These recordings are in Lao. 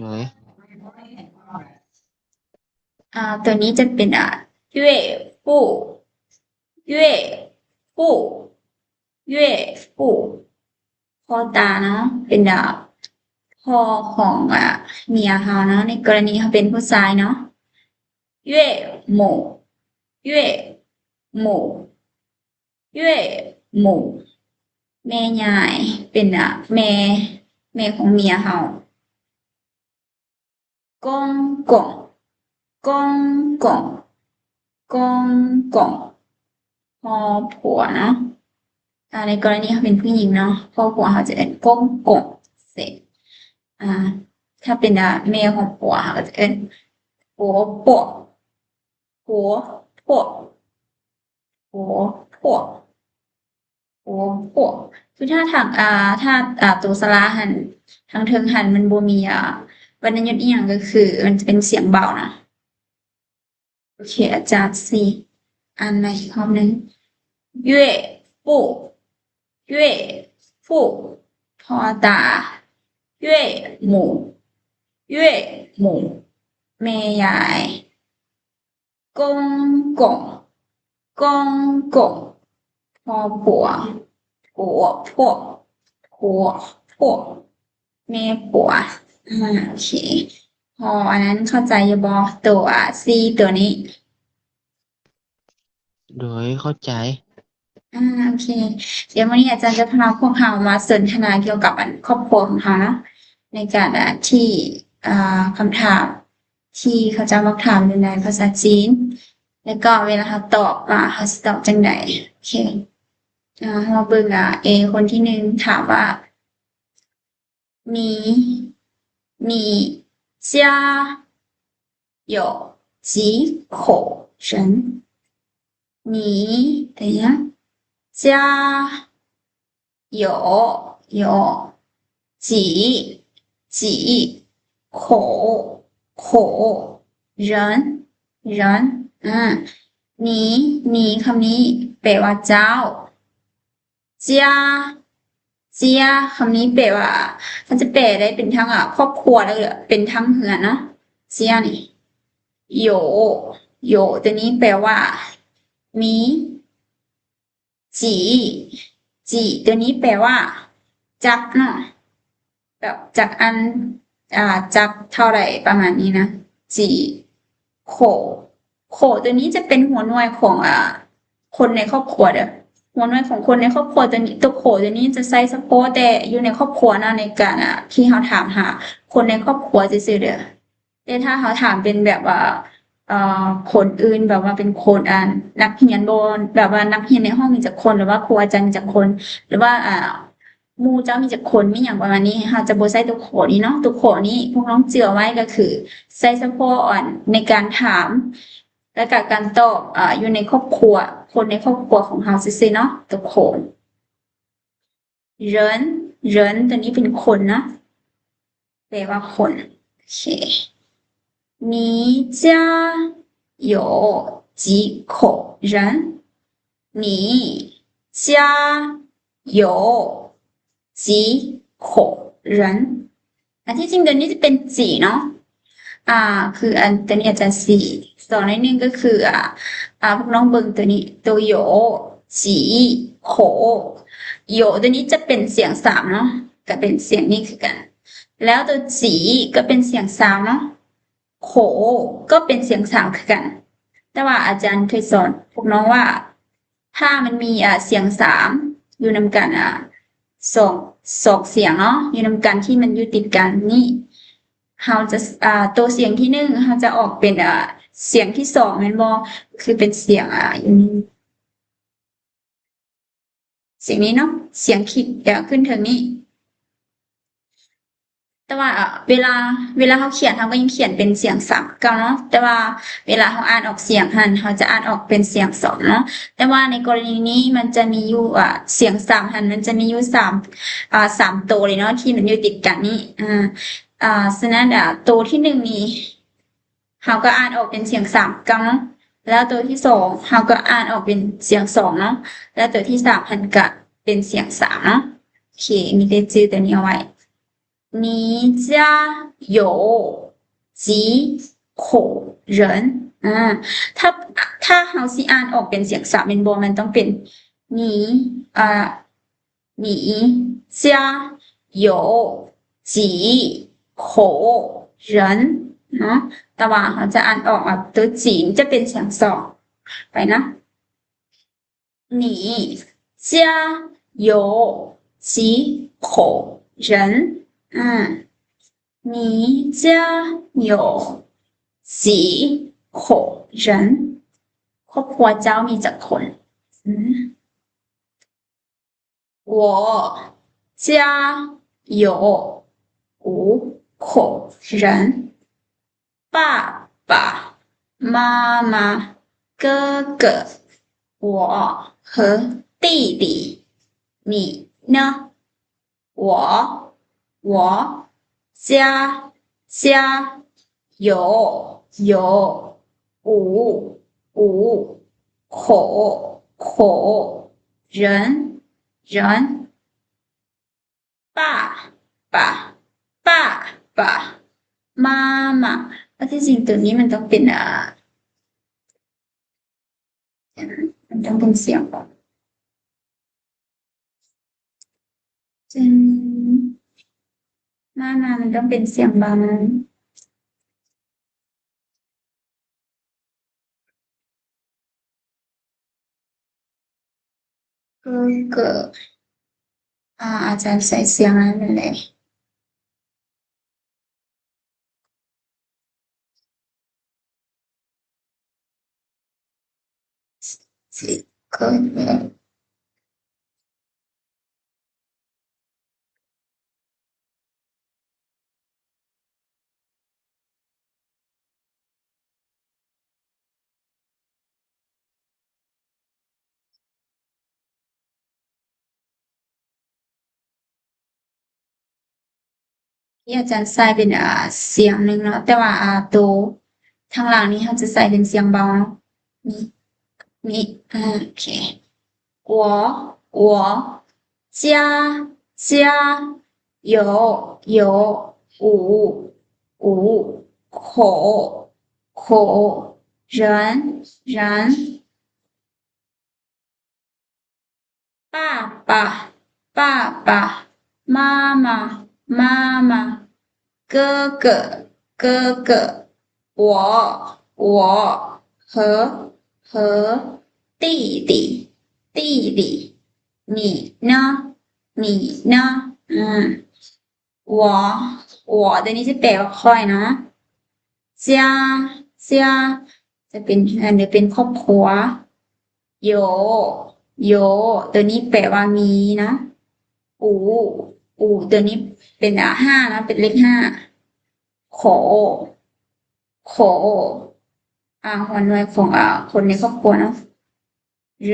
ໂດຍ ອ່າ ຕົວນີ້ຈະເປັນ ອ່າ 月父 月父 月父 ພໍ່ຕາເນາະ ເປັນ ອ່າ ພໍ່ຂອງ ອ່າ ເມຍເຮົາເນາະ ໃນກໍລະນີເຮົາເປັນຜູ້ຊາຍເນາະ 岳母 岳母 岳母 ແມ່ຍາຍ ເປັນ ອ່າ ແມ່ ແມ່ຂອງເມຍເຮົາ 公公 公公 公公 ພໍ່ຜົວເນາະ ອ່າ ໃນກໍລະນີເຮົາເປັນຜູ້ຍິງເນາະ ພໍ່ຜົວເຮົາຈະເອີ້ນ 公公 ເສ ອ່າ ຖ້າເປັນ ອ່າ ແມ່ຂອງຜົວເຮົາກໍຈະເອີ້ນ 婆婆 婆婆 婆婆 婆婆 ຄືຖ້າທາງ ອ່າ ຖ້າ ອ່າ ໂຕສະຫຼະຫັ້ນ ທາງເທິງຫັ້ນມັນບໍ່ມີ ອ່າ ວັນນະຍຸດອີ່ຫຍັງ ກໍຄືມັນຈະເປັນສຽງເບົານະ. ໂອເຄ ອາຈານຊິອ່ານໃໝ່ອີກຮອບໜຶ່ງ 岳父 岳父 ພໍ່ຕາ 岳母 岳母 ແມ່ຍາຍ 公公 公公 ພໍ່ຜົວ 婆婆 婆婆 ແມ່ຜົວ ອ່າ ໂອເຄ ພໍອັນນັ້ນເຂົ້າໃຈຢູ່ບໍ່? ໂຕ ອ່າ ສີ່ໂຕນີ້ ໂດຍ ເຂົ້າໃຈ ອ່າ ໂອເຄ ດຽວມື້ນີ້ອາຈານຈະພາພວກເຮົາມາສົນທະນາກ່ຽວກັບອັນຄອບຄົວຂອງເຮົາເນາະ ໃນການ ອ່າ ທີ່ ອ່າ ຄຳຖາມທີ່ເຂົາເຈົ້າມັກຖາມຢູ່ໃນພາສາຈີນ ແລ້ວກໍເວລາເຮົາຕອບມາ ເຮົາຊິຕອບຈັ່ງໃດ? ໂອເຄ ອ່າ ເຮົາມາເບິ່ງ ອ່າ A ຄົນທີໜຶ່ງ ຖາມວ່າ 你 你家 有几口人？你 等一下，家 有 有 几 几 口 口 人 人 嗯 你 你 คำนี้แปลว่าเจ้า 家 家 คำนี้แปลว่า มันจะแปลได้เป็นทั้ง อ่า ครอบครัว แล้วก็เป็นทั้งเฮือนเนาะ 家 นี่ 有 有 ตัวนี้แปลว่า มี 几 几 ตัวนี้แปลว่า จักเนาะ แบบจักอัน อ่า จักเท่าไหร่ ประมาณนี้นะ 几口 口 ตัวนี้จะเป็นหัวหน่วยของ อ่า คนในครอบครัวเด้อ หัวหน่วยของคนในครอบครัวตัวนี้ ตัว口 ตัวนี้จะใช้เฉพาะแต่อยู่ในครอบครัวเนาะ ในการ อ่า ที่เราถามหาคนในครอบครัวซื่อๆเด้อ แต่ถ้าเราถามเป็นแบบว่า เอ่อ คนอื่น แบบว่าเป็นคน อ่า นักเรียนบ่ แบบว่านักเรียนในห้องมีจักคน หรือว่าครูอาจารย์มีจักคน หรือว่า อ่า หมู่เจ้ามีจักคน มีหยังประมาณนี้ เราจะบ่ใช้ตัว口นี้เนาะ ตัว口นี้พวกน้องเจือไว้ก็คือใช้เฉพาะ อ่า ในการถาม และก็การตอบ อ่า อยู่ในครอบครัว คนในครอบครัวของเราซื่อๆเนาะ ตัว口 人 人 ตัวนี้เป็นคนเนาะ แปลว่าคน โอเค 你家有几口人？你家有几口人？ อันที่จริงตัวนี้จะเป็น几เนาะ อ่า คืออันตัวนี้อาจารย์สิสอนนิดนึงก็คือ อ่า อ่า พวกน้องเบิ่งตัวนี้ ตัว有几口 有 ตัวนี้จะเป็นเสียงสามเนาะ ก็เป็นเสียงนี้คือกัน แล้วตัว几ก็เป็นเสียงสามเนาะ 口ก็เป็นเสียงสามคือกัน แต่ว่าอาจารย์เคยสอนพวกน้องว่า ถ้ามันมี อ่า เสียงสามอยู่นำกัน อ่า สอง สองเสียงเนาะ อยู่นำกันที่มันอยู่ติดกันนี่ เราจะ อ่า ตัวเสียงที่หนึ่ง เราจะออกเป็น อ่า เสียงที่สองแม่นบ่ คือเป็นเสียง อ่า อยู่นี่ เสียงนี้เนาะ เสียงขีด เอ่อ ขึ้นเทิงนี้ แต่ว่า เอ่อ เวลา เวลาเราเขียน เราก็ยังเขียนเป็นเสียงสามคือเก่าเนาะ แต่ว่าเวลาเราอ่านออกเสียงหั่น เราจะอ่านออกเป็นเสียงสองเนาะ แต่ว่าในกรณีนี้มันจะมีอยู่ อ่า เสียงสามหั่น มันจะมีอยู่สาม อ่า สามตัวเลยเนาะ ที่มันอยู่ติดกันนี้ อ่า อ่า ฉะนั้น อ่า ตัวที่หนึ่งนี่ เราก็อ่านออกเป็นเสียงสามคือเก่าเนาะ แล้วตัวที่สอง เราก็อ่านออกเป็นเสียงสองเนาะ แล้วตัวที่สามหั่นก็เป็นเสียงสามเนาะ โอเค มีแต่จื่อตัวนี้เอาไว้你家有几口人 ອ່າ ຖ້າ ຖ້າເຮົາຊິອ່ານອອກເປັນສຽງສາມແມ່ນບໍ່? ມັນຕ້ອງເປັນ 你 ອ່າ 你家有几口人 ເນາະ ແຕ່ວ່າເຮົາຈະອ່ານອອກວ່າໂຕຈີນຈະເປັນສຽງສອງ ໄປນະ 你家有几口人 ອ່າ 你家有几口人 ຄອບຄົວເຈົ້າມີຈັກຄົນ? 我家有五口人 爸爸妈妈哥哥我和弟弟 你呢? 我我家家有有五五口口人人 爸爸爸爸妈妈 ທີ່ຈິງໂຕນີ້ມັນຕ້ອງເປັນ ອ່າ ມັນຕ້ອງເປັນສຽງ ເຊັ່ນ ມາມາ ມັນຕ້ອງເປັນສຽງບາ ເກີ ເກີ ອາ ອາຈານໃສ່ສຽງອັນນັ້ນແຫຼະ. ທີ່ອາຈານໃສ່ເປັນ ອ່າ ສຽງໜຶ່ງເນາະ ແຕ່ວ່າ ອ່າ ໂຕທາງຫຼັງນີ້ເຮົາຈະໃສ່ເປັນສຽງເບົາເນາະ ມີ ມີ ອ່າ ໂອເຄ 我我家家有五五口口人人 爸爸爸爸妈妈妈妈哥哥哥哥 我我和和弟弟弟弟 你呢你呢 我我 ໂຕນີ້ຈະແປວ່າຂ້ອຍເນາະ 家家 ຈະເປັນ ອັນນີ້ເປັນຄອບຄົວ 有有 ໂຕນີ້ແປວ່າມີເນາະ 五五 ໂຕນີ້ເປັນ ອ່າ ຫ້າເນາະ ເປັນເລກຫ້າ 口口 ອ່າ ຫົວໜ່ວຍຂອງ ອ່າ ຄົນໃນຄອບຄົວເນາະ 人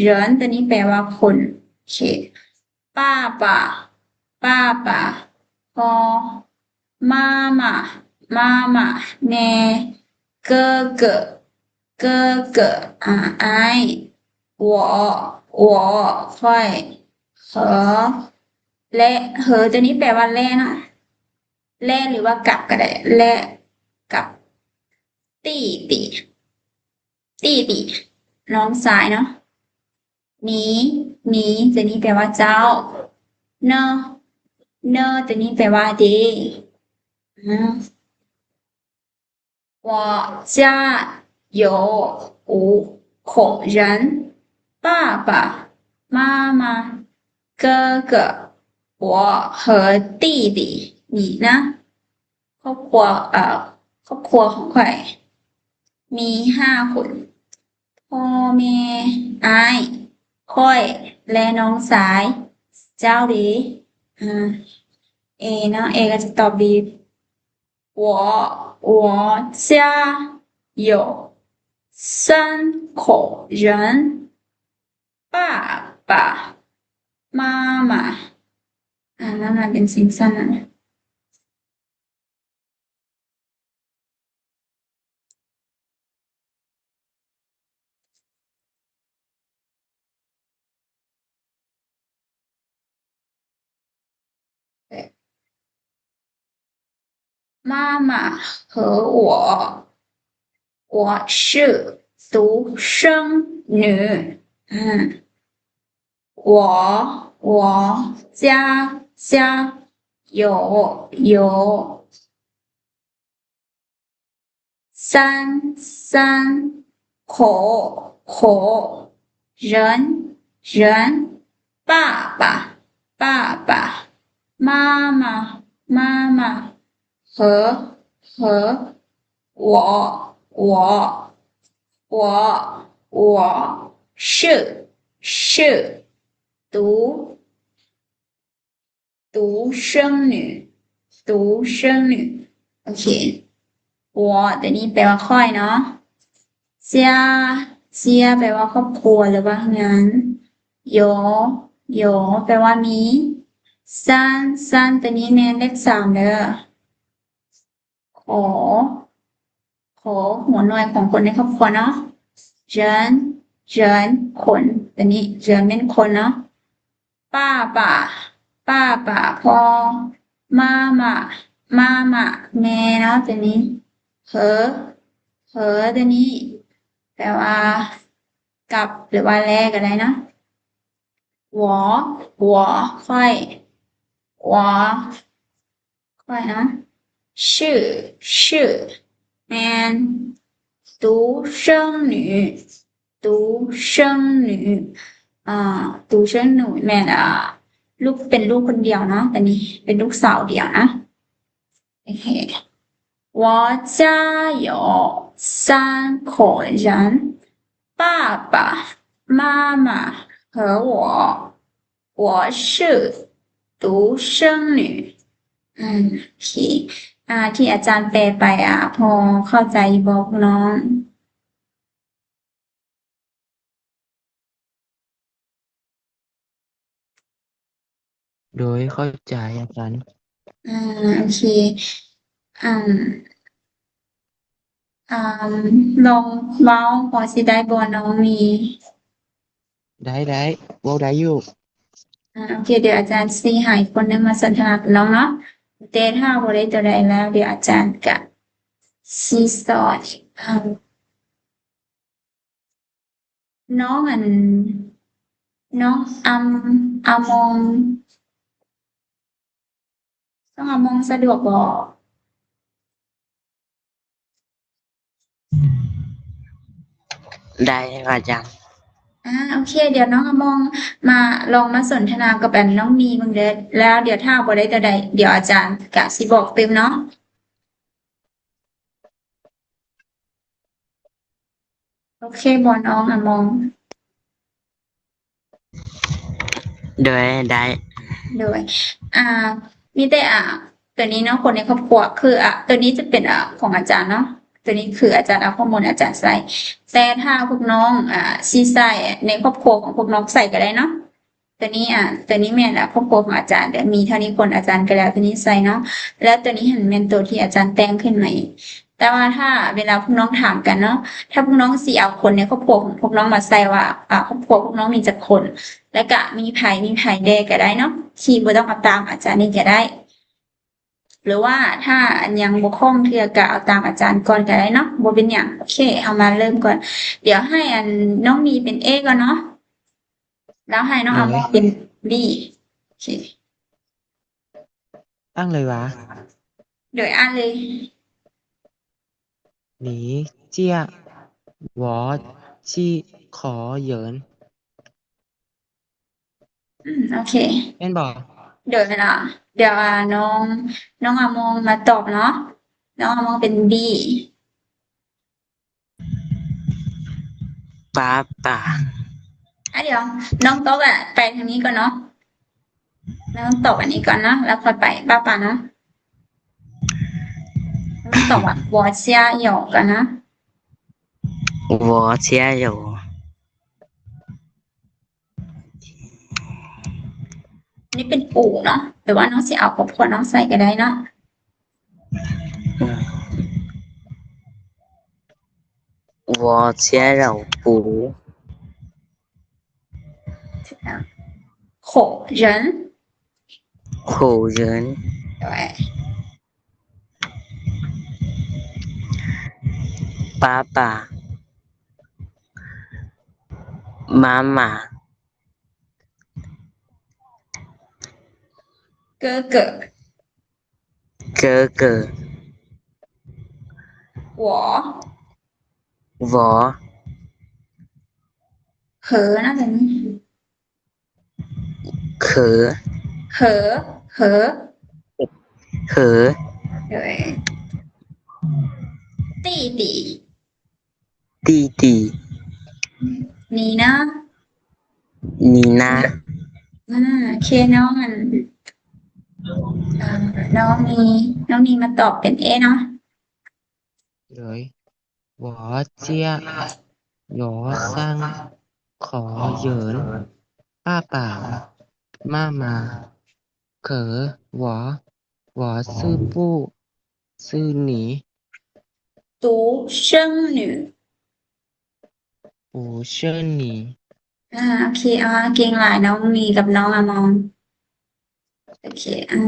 人 ໂຕນີ້ແປວ່າຄົນ ໂອເຄ 爸爸爸爸 ພໍ່ 妈妈妈妈 ແມ່ 哥哥哥哥 ອາ ອ້າຍ 我我 ຂ້ອຍ 和 ແລະ 和 ໂຕນີ້ແປວ່າແລະເນາະ ແລະ ຫຼືວ່າກັບກໍໄດ້ ແລະ ກັບ 弟弟弟弟 ນ້ອງຊາຍເນາະ 你你 ໂຕນີ້ແປວ່າເຈົ້າ 呢呢 ໂຕນີ້ແປວ່າເດ ອາ 我家有五口人，爸爸妈妈哥哥我和弟弟，你呢？ ຄອບຄົວ ເອີ ຄອບຄົວຂອງຂ້ອຍມີຫ້າຄົນ ພໍ່ແມ່ ອ້າຍ ຂ້ອຍ ແລະ ນ້ອງຊາຍ ເຈົ້າເດ ອາ ເອເນາະ ເອກໍຈະຕອບດີ 我我家有三口人，爸爸妈妈 ອາ ມາມາເປັນເສັງສັ້ນນະ.妈妈和我，我是独生女。嗯，我，我，家，家，有，有。 三，三，口，口，人，人，爸爸，爸爸，妈妈，妈妈，和，和，我，我，我，我，是，是，独， 独生女，独生女。 ໂອເຄ 我 ໂຕນີ້ແປວ່າຂ້ອຍເນາະ. 家 家 ແປວ່າຄອບຄົວ ຫຼືວ່າເຮືອນ. 有 有 ແປວ່າມີ. 三 三 ໂຕນີ້ແມ່ນເລກສາມເດີ. ขอ ขอ ຫົວໜ່ວຍຂອງຄົນໃນຄອບຄົວເນາະ. 人 人 ຄົນ ໂຕນີ້ 人 ແມ່ນຄົນເນາະ. 爸爸 爸爸 ພໍ່. 妈妈 妈妈 ແມ່ເນາະ ໂຕນີ້. 和 和 ໂຕນີ້ແປວ່າກັບ ຫຼືວ່າແລະ ກໍໄດ້ເນາະ. 我 我 ຂ້ອຍ. 我 ຂ້ອຍເນາະ. 是 是 ແມ່ນ. 独生女 独生女 ອາ 独生女 ແມ່ນ ອາ ລູກ ເປັນລູກຄົນດຽວເນາະ. ອັນນີ້ເປັນລູກສາວດຽວນະ. ໂອເຄ 我家有三口人 爸爸妈妈和我 我是独生女. ອືມ ໂອເຄ ອາ ທີ່ອາຈານແປໄປ ອາ ພໍເຂົ້າໃຈຢູ່ບໍ່ພວກນ້ອງ? ໂດຍ ເຂົ້າໃຈອາຈານ. ອາ ໂອເຄ ອາ ອາ ລອງເວົ້າພໍຊິໄດ້ບໍ່ນ້ອງມີ? ໄດ້ ໄດ້ ເວົ້າໄດ້ຢູ່. ອາ ໂອເຄ ດຽວອາຈານຊິໃຫ້ຄົນໜຶ່ງມາສົນທະນາກັບນ້ອງເນາະ. ແຕ່ຖ້າບໍ່ໄດ້ຕົວໃດແລ້ວ ດຽວອາຈານກະຊິສອນ ອາ ນ້ອງອັນ ນ້ອງອາ ອາມອງ ນ້ອງອາມອງສະດວກບໍ່? ໄດ້ອາຈານ. ອາ ໂອເຄ ດຽວນ້ອງອາມອງມາ ລອງມາສົນທະນາກັບອັນນ້ອງມີເບິ່ງເດີ ແລ້ວດຽວຖ້າບໍ່ໄດ້ຕົວໃດ ດຽວອາຈານກະຊິບອກຕື່ມເນາະ. ໂອເຄບໍ່ນ້ອງອາມອງ? ໂດຍ ໄດ້. ໂດຍ ອາ ມີແຕ່ ອາ ໂຕນີ້ເນາະ ຄົນໃນຄອບຄົວ ຄື ອາ ໂຕນີ້ຈະເປັນ ອາ ຂອງອາຈານເນາະ. ໂຕນີ້ຄືອາຈານເອົາຂໍ້ມູນອາຈານໃສ່ ແຕ່ຖ້າພວກນ້ອງ ອາ ຊິໃສ່ໃນຄອບຄົວຂອງພວກນ້ອງໃສ່ກໍໄດ້ເນາະ. ໂຕນີ້ ອາ ໂຕນີ້ແມ່ນ ອາ ຄອບຄົວຂອງອາຈານເດີ ມີເທົ່ານີ້ຄົນ ອາຈານກໍເອົາໂຕນີ້ໃສ່ເນາະ. ແລ້ວໂຕນີ້ຫັ້ນແມ່ນໂຕທີ່ອາຈານແຕ່ງຂຶ້ນມາເອງ. ແຕ່ວ່າຖ້າເວລາພວກນ້ອງຖາມກັນເນາະ ຖ້າພວກນ້ອງຊິເອົາຄົນໃນຄອບຄົວຂອງພວກນ້ອງມາໃສ່ວ່າ ອາ ຄອບຄົວພວກນ້ອງມີຈັກຄົນ ແລ້ວກະມີໃຜ ມີໃຜແດ່ກໍໄດ້ເນາະ ທີ່ບໍ່ຕ້ອງເອົາຕາມອາຈານນີ້ກໍໄດ້. ຫຼືວ່າຖ້າອັນຍັງບໍ່ຄ່ອງເທື່ອກະເອົາຕາມອາຈານກ່ອນກະໄດ້ເນາະ ບໍ່ເປັນຫຍັງ. ໂອເຄ ເຮົາມາເລີ່ມກ່ອນ. ດຽວໃຫ້ອັນນ້ອງມີເປັນ A ກ່ອນເນາະ ແລ້ວໃຫ້ນ້ອງອາມອງເປັນ B. ໂອເຄ ອ່ານເລີຍຫວາ? ໂດຍ ອ່ານເລີຍ. 你借我几口人. ອືມ ໂອເຄ ແມ່ນບໍ່? ໂດຍ ແມ່ນລະ. ດຽວ ອາ ນ້ອງ ນ້ອງອາມອງມາຕອບເນາະ. ນ້ອງອາມອງເປັນ B. 爸爸. ອາ ດຽວ ນ້ອງຕອບ ອາ ໄປທາງນີ້ກ່ອນເນາະ. ນ້ອງຕອບອັນນີ້ກ່ອນເນາະ ແລ້ວຄ່ອຍໄປ 爸爸 ເນາະ. ນ້ອງຕອບວ່າ 我家有 ກ່ອນເນາະ. 我家有. ອັນນີ້ເປັນປູເນາະ ແປວ່ານ້ອງຊິເອົາຄອບຄົວນ້ອງໃສ່ກໍໄດ້ເນາະ. ອືມ 我家有五口人. 口人. 对.爸爸、妈妈、哥哥、哥哥、我、我、和 น่าจะมี 和、和、和、和、弟弟、弟弟、你呢、你呢。 ອ່າ ໂອເຄ ນ້ອງອັນ ເອີ ນ້ອງນີ ນ້ອງນີມາຕອບເປັນ A ເນາະ. 对，我家有三口人，爸爸妈妈和我，我是不是你？独生女。独生女。 ອ່າ ໂອເຄ ອ່າ ເກັ່ງຫຼາຍ ນ້ອງນີກັບນ້ອງອາມອງ. ໂອເຄ ອາ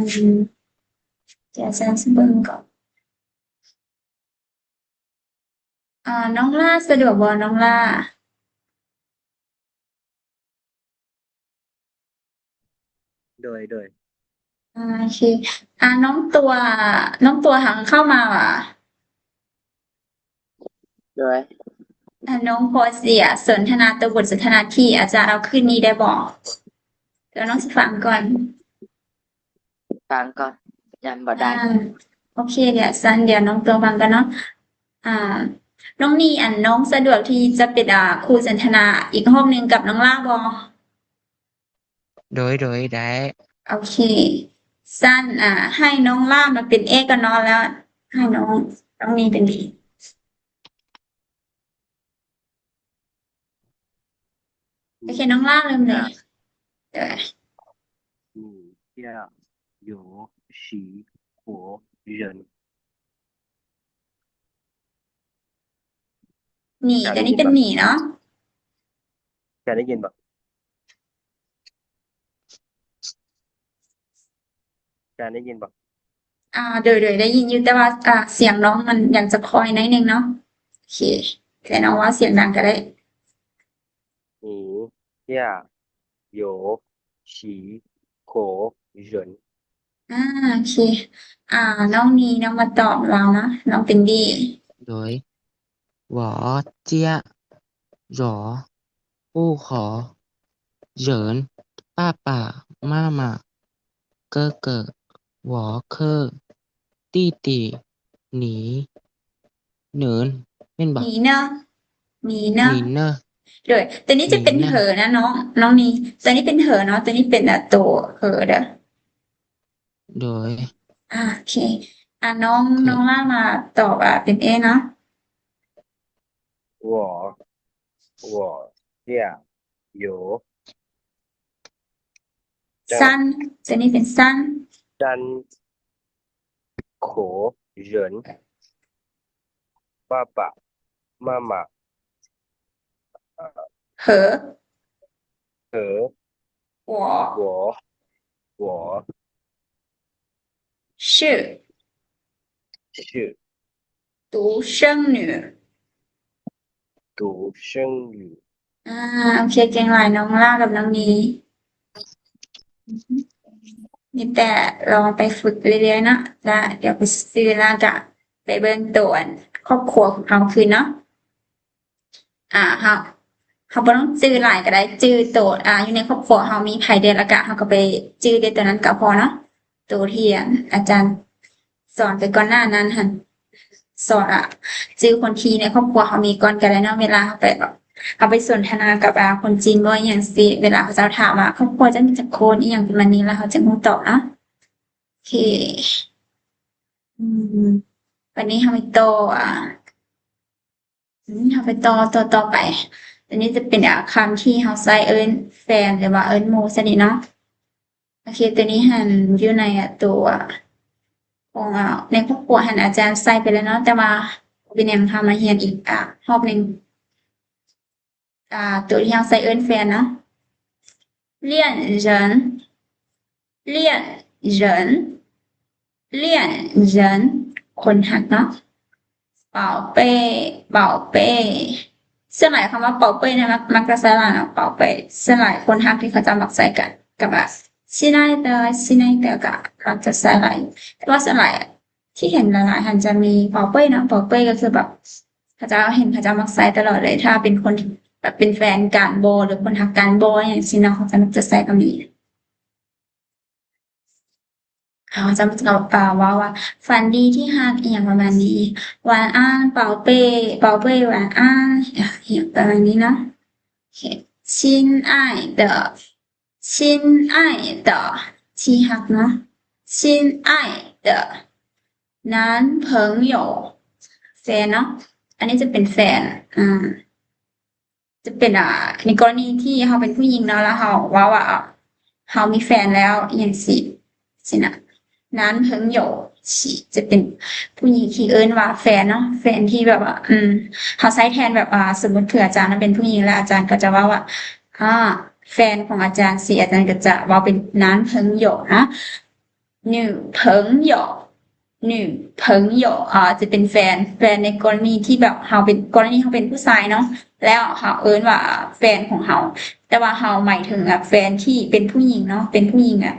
ດຽວຊັ້ນຊິເບິ່ງກ່ອນ. ອ່າ ນ້ອງລາສະດວກບໍ່ ນ້ອງລາ? ໂດຍ ໂດຍ ອ່າ ໂອເຄ ອ່າ ນ້ອງຕົວ ນ້ອງຕົວຫາເຂົ້າມາຫວາ? ໂດຍ ອ່າ ນ້ອງພໍຊິສົນທະນາໂຕບົດສົນທະນາທີ່ອາຈານເອົາຂຶ້ນນີ້ໄດ້ບໍ່? ດຽວນ້ອງຊິຟັງກ່ອນ. ຟັງກ່ອນ ຍັງບໍ່ໄດ້. ອ່າ ໂອເຄ ດຽວຊັ້ນ ດຽວນ້ອງຕົວຟັງກ່ອນເນາະ. ອ່າ ນ້ອງນີ ອັນ ນ້ອງສະດວກທີ່ຈະເປັນ ອ່າ ຄູ່ສົນທະນາອີກຮອບໜຶ່ງກັບນ້ອງລາບໍ່? ໂດຍ ໂດຍ ໄດ້. ໂອເຄ ຊັ້ນ ອ່າ ໃຫ້ນ້ອງລາມາເປັນ A ກ່ອນເນາະ ແລ້ວໃຫ້ນ້ອງ ນ້ອງນີເປັນ B. ໂອເຄ ນ້ອງລາເລີ່ມເລີຍ. 你家有几口人？ ໜີ ຕົວນີ້ເປັນໜີເນາະ. ຈະໄດ້ຍິນບໍ່? ຈະໄດ້ຍິນບໍ່? ອ່າ ໂດຍ ໂດຍ ໄດ້ຍິນຢູ່ ແຕ່ວ່າ ອ່າ ສຽງນ້ອງມັນຍັງຈະຄ່ອຍໜ້ອຍໜຶ່ງເນາະ. ໂອເຄ ແຕ່ນ້ອງເວົ້າສຽງດັງກໍໄດ້. 你家有几口人？ ອ່າ ໂອເຄ ອ່າ ນ້ອງນີ ນ້ອງມາຕອບລາວເນາະ ນ້ອງເປັນ D. 对，我家有五口人，爸爸妈妈 哥哥、我和弟弟、你、你 ແມ່ນບໍ່? 你呢? 你呢? 你呢? ໂດຍ ຕົວນີ້ຈະເປັນ 你呢? 和 ນະນ້ອງ ນ້ອງນີ ຕົວນີ້ເປັນ 和 ເນາະ ຕົວນີ້ເປັນ ອ່າ ຕົວ 和 ເດີ. ໂດຍ ອ່າ ໂອເຄ ອ່າ ນ້ອງ ໂອເຄ ນ້ອງລາມາຕອບ ອ່າ ເປັນ A ເນາະ. 我 我家 有 三 ຕົວນີ້ເປັນ 三 三口人，爸爸妈妈 和 和 我 我 我 是 是 独生女 独生女 ອ່າ ໂອເຄ ເກັ່ງຫຼາຍ ນ້ອງລາກັບນ້ອງນີ ມີແຕ່ລອງໄປຝຶກເລື້ອຍໆເນາະ ລະດຽວໄປຊື່ລະກະໄປເບິ່ງໂຕອັນຄອບຄົວຂອງເຮົາຄືນເນາະ. ອ່າ ເຮົາ ເຮົາບໍ່ຕ້ອງຈື່ຫຼາຍກໍໄດ້ ຈື່ໂຕ ອ່າ ຢູ່ໃນຄອບຄົວເຮົາມີໃຜແດ່ ແລ້ວກະເຮົາກໍໄປຈື່ແຕ່ໂຕນັ້ນກໍພໍເນາະ ໂຕທີ່ ອ່າ ອາຈານສອນໄປກ່ອນໜ້ານັ້ນຫັ້ນ ສອນ ອ່າ ຈື່ຄົນທີ່ໃນຄອບຄົວເຮົາມີກ່ອນກໍໄດ້ເນາະ ເວລາເຮົາໄປ ເຮົາໄປສົນທະນາກັບ ອ່າ ຄົນຈີນບໍ່ ອີ່ຫຍັງຊີ້ ເວລາເຂົາເຈົ້າຖາມວ່າ ຄອບຄົວເຈົ້າມີຈັກຄົນ ອີ່ຫຍັງປະມານນີ້ ແລ້ວເຮົາຈະຮູ້ຕອບເນາະ. ໂອເຄ ອືມ ບັດນີ້ເຮົາໄປຕໍ່ ອ່າ ອືມ ເຮົາໄປຕໍ່ ຕໍ່ ຕໍ່ໄປ ຕົວນີ້ຈະເປັນ ອ່າ ຄຳທີ່ເຮົາໃຊ້ເອີ້ນແຟນ ຫຼືວ່າເອີ້ນໝູ່ຊັ້ນນີ້ເນາະ. ໂອເຄ ຕົວນີ້ຫັ້ນຢູ່ໃນ ອ່າ ຕົວຂອງ ອ່າ ໃນຄອບຄົວຫັ້ນອາຈານໃສ່ໄປແລ້ວເນາະ ແຕ່ວ່າບໍ່ເປັນຫຍັງ ເຮົາມາຮຽນອີກ ອ່າ ຮອບໜຶ່ງ. ອ່າ ຕົວທີ່ເຮົາໃຊ້ເອີ້ນແຟນເນາະ 恋人 恋人 恋人 ຄົນຮັກເນາະ.宝贝 宝贝 ສ່ວນຫຼາຍຄຳວ່າ 宝贝 ເນາະ ມັກ ມັກຈະໃຊ້ຫຼາຍເນາະ 宝贝 ສ່ວນຫຼາຍຄົນຮັກທີ່ເຂົາເຈົ້າມັກໃຊ້ກັນ ກັບວ່າ 亲爱的 亲爱的 ກໍມັກຈະໃຊ້ຫຼາຍຢູ່ ແຕ່ວ່າສ່ວນຫຼາຍທີ່ເຫັນຫຼາຍໆຫັ້ນຈະມີ 宝贝 ເນາະ 宝贝 ກໍຄືແບບ ເຂົາເຈົ້າເຫັນເຂົາເຈົ້າມັກໃຊ້ຕະຫຼອດເລີຍ ຖ້າເປັນຄົນທີ່ແບບເປັນແຟນກັນບໍ ຫຼືຄົນຮັກກັນບໍ ຫຍັງຊີ້ເນາະ ເຂົາເຈົ້າມັກຈະໃຊ້ຄຳນີ້. ເຂົາຈະ ເຂົາຈະເວົ້າວ່າ ຝັນດີທີ່ຮັກ ອີ່ຫຍັງປະມານນີ້ 晚安 宝贝 宝贝 晚安 ອີ່ຫຍັງປະມານນີ້ເນາະ 亲爱的 亲爱的 ທີ່ຮັກເນາະ 亲爱的 男朋友 ແຟນເນາະ ອັນນີ້ຈະເປັນແຟນ ອ່າ ຈະເປັນ ອ່າ ໃນກໍລະນີທີ່ເຮົາເປັນຜູ້ຍິງເນາະ ແລ້ວເຮົາເວົ້າວ່າ ເຮົາມີແຟນແລ້ວ ອີ່ຫຍັງຊີ້ ຊີ້ນະ 男朋友 ຊິ ຈະເປັນຜູ້ຍິງທີ່ເອີ້ນວ່າແຟນເນາະ ແຟນທີ່ແບບວ່າ ອືມ ເຮົາໃຊ້ແທນແບບ ອ່າ ສົມມຸດຄືອາຈານເປັນຜູ້ຍິງ ແລ້ວອາຈານກໍຈະເວົ້າວ່າ ອ່າ ແຟນຂອງອາຈານ ຊີ້ ອາຈານກໍຈະເວົ້າເປັນ 男朋友 ນະ 女朋友 女朋友 ອາ ຈະເປັນແຟນ ແຟນໃນກໍລະນີທີ່ແບບເຮົາເປັນ ກໍລະນີເຮົາເປັນຜູ້ຊາຍເນາະ ແລ້ວເຮົາເອີ້ນວ່າແຟນຂອງເຮົາ ແຕ່ວ່າເຮົາໝາຍເຖິງແບບແຟນທີ່ເປັນຜູ້ຍິງເນາະ ເປັນຜູ້ຍິງອະ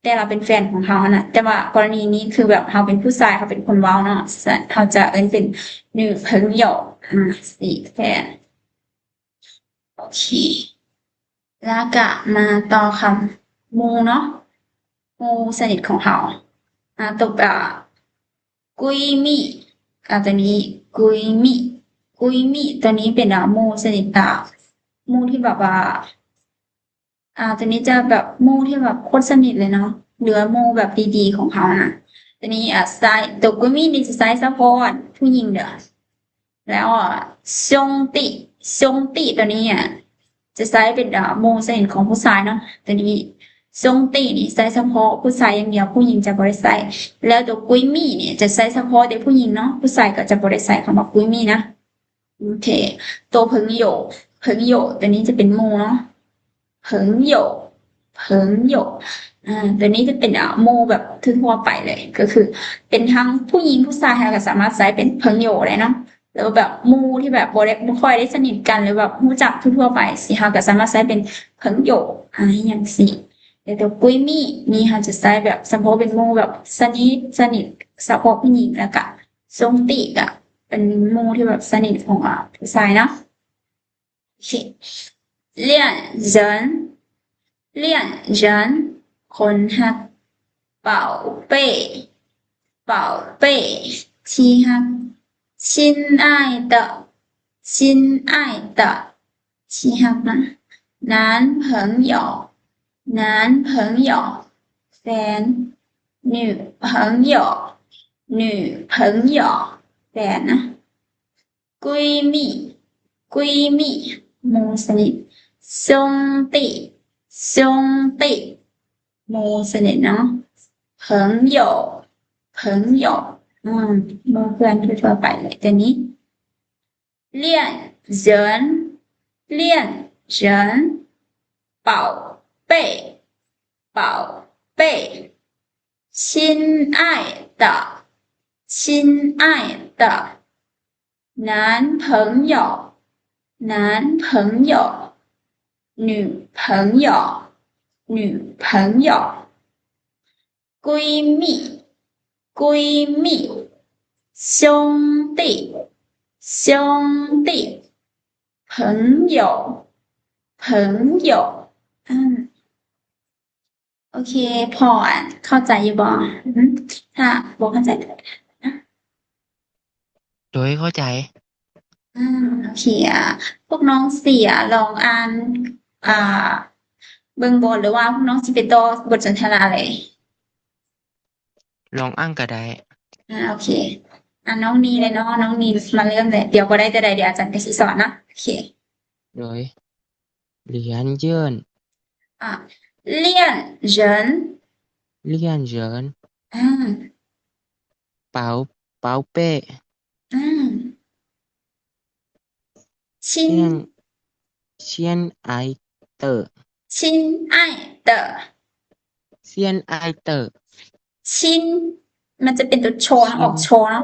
ແຕ່ລາວເປັນແຟນຂອງເຮົາຫັ້ນນະ ແຕ່ວ່າກໍລະນີນີ້ຄືແບບເຮົາເປັນຜູ້ຊາຍ ເຮົາເປັນຄົນເວົ້າເນາະ ສະນັ້ນເຮົາຈະເອີ້ນເປັນ 女朋友 ອາ ຊີ້ ແຟນ. ໂອເຄ ແລ້ວກະມາຕໍ່ຄຳໝູ່ເນາະ ໝູ່ສະໜິດຂອງເຮົາ ອາ ຕົກ ອາ 闺蜜 ອາ ຕົວນີ້ 闺蜜 闺蜜 ຕົວນີ້ເປັນ ອາ ໝູ່ສະໜິດ ອາ ໝູ່ທີ່ແບບວ່າ ອາ ຕົວນີ້ຈະແບບໝູ່ທີ່ແບບຄົນສະໜິດເລີຍເນາະ ຫຼືວ່າໝູ່ແບບດີໆຂອງເຮົານະ ຕົວນີ້ ອາ ໃຊ້ ຕົວ 闺蜜 ນີ້ຈະໃຊ້ສະເພາະຜູ້ຍິງເດີ້ ແລ້ວ ອາ 兄弟 兄弟 ຕົວນີ້ ອາ ຈະໃຊ້ເປັນ ອາ ໝູ່ສະໜິດຂອງຜູ້ຊາຍເນາະ ຕົວນີ້ 兄弟 ນີ້ໃຊ້ສະເພາະຜູ້ຊາຍຢ່າງດຽວ ຜູ້ຍິງຈະບໍ່ໄດ້ໃຊ້ ແລ້ວຕົວ 闺蜜 ນີ້ຈະໃຊ້ສະເພາະແຕ່ຜູ້ຍິງເນາະ ຜູ້ຊາຍກໍຈະບໍ່ໄດ້ໃຊ້ຄຳວ່າ 闺蜜 ນະ ໂອເຄ ຕົວ 朋友 朋友 ຕົວນີ້ຈະເປັນໝູ່ເນາະ 朋友 朋友 ອາ ຕົວນີ້ຈະເປັນ ອາ ໝູ່ແບບທົ່ວໆໄປເລີຍ ກໍຄືເປັນທັງຜູ້ຍິງຜູ້ຊາຍ ເຮົາກໍສາມາດໃຊ້ເປັນ 朋友 ໄດ້ເນາະ ຫຼືວ່າແບບໝູ່ທີ່ແບບບໍ່ໄດ້ ບໍ່ຄ່ອຍໄດ້ສະໜິດກັນ ຫຼືແບບຮູ້ຈັກທົ່ວໆໄປຊີ້ ເຮົາກໍສາມາດໃຊ້ເປັນ 朋友 ອາ ຫຍັງຊີ້ ແຕ່ຕົວ 闺蜜 ນີ້ເຮົາຈະໃຊ້ແບບສະເພາະເປັນໝູ່ແບບສະໜິດ ສະໜິດສະເພາະຜູ້ຍິງ ແລ້ວກະ 兄弟 ກະເປັນໝູ່ທີ່ແບບສະໜິດຂອງ ອາ ຜູ້ຊາຍເນາະ ໂອເຄ 恋人 恋人 ຄົນຮັກ 宝贝 宝贝 ທີ່ຮັກ 亲爱的 亲爱的 ທີ່ຮັກນະ 男朋友 男朋友 ແຟນ 女朋友 女朋友 ແຟນນະ 闺蜜 闺蜜 ໝູ່ສະໜິດ 兄弟 兄弟 ໝູ່ສະໜິດເນາະ 朋友 朋友 ອືມ ໝູ່ເພື່ອນທົ່ວໆໄປເລີຍ ຕົວນີ້ 恋人 恋人 宝贝 宝贝 亲爱的 亲爱的 男朋友 男朋友 女朋友 女朋友 闺蜜 闺蜜 兄弟 兄弟 朋友 朋友 ອາ ໂອເຄ ພໍ ອັນ ເຂົ້າໃຈຢູ່ບໍ່? ອືມ ຖ້າບໍ່ເຂົ້າໃຈ ໂດຍ ເຂົ້າໃຈ. ອືມ ໂອເຄ ອາ ພວກນ້ອງຊິ ອາ ລອງອ່ານ ອາ ເບິ່ງບໍ ຫຼືວ່າພວກນ້ອງຊິໄປຕໍ່ບົດສົນທະນາເລີຍ? ລອງອ່ານກໍໄດ້. ອາ ໂອເຄ ອາ ນ້ອງນີເລີຍເນາະ ນ້ອງນີມາເລີ່ມເລີຍ. ດຽວບໍ່ໄດ້ແຕ່ໃດ ດຽວອາຈານກໍຊິສອນເນາະ. ໂອເຄ ໂດຍ 恋人 ອາ 恋人 恋人 ອາ 宝 宝贝 ອາ 亲 恋 亲爱的 亲爱的 亲爱的 亲 ມັນຈະເປັນຕົວ ຊ ອອກ ຊ ເນາະ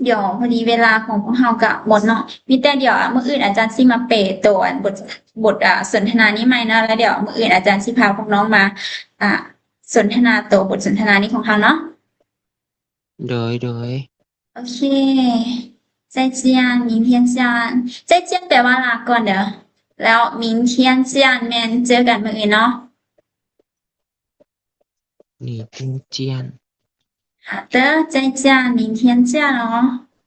ດຽວພໍດີເວລາຂອງພວກເຮົາກໍໝົດເນາະ ມີແຕ່ດຽວ ອາ ມື້ອື່ນອາຈານຊິມາແປໂຕ ອັນ ບົດ ບົດ ອາ ສົນທະນານີ້ໃໝ່ເນາະ ແລ້ວດຽວມື້ອື່ນອາຈານຊິພາພວກນ້ອງມາ ອາ ສົນທະນາໂຕບົດສົນທະນານີ້ຂອງເຮົາເນາະ. ໂດຍ ໂດຍ. ໂອເຄ 再见 明天见 再见 ແປວ່າລາກ່ອນເດີ ແລ້ວ 明天见 ແມ່ນເຈີກັນມື້ອື່ນເນາະ. 明天见. 好的，再见，明天见哦。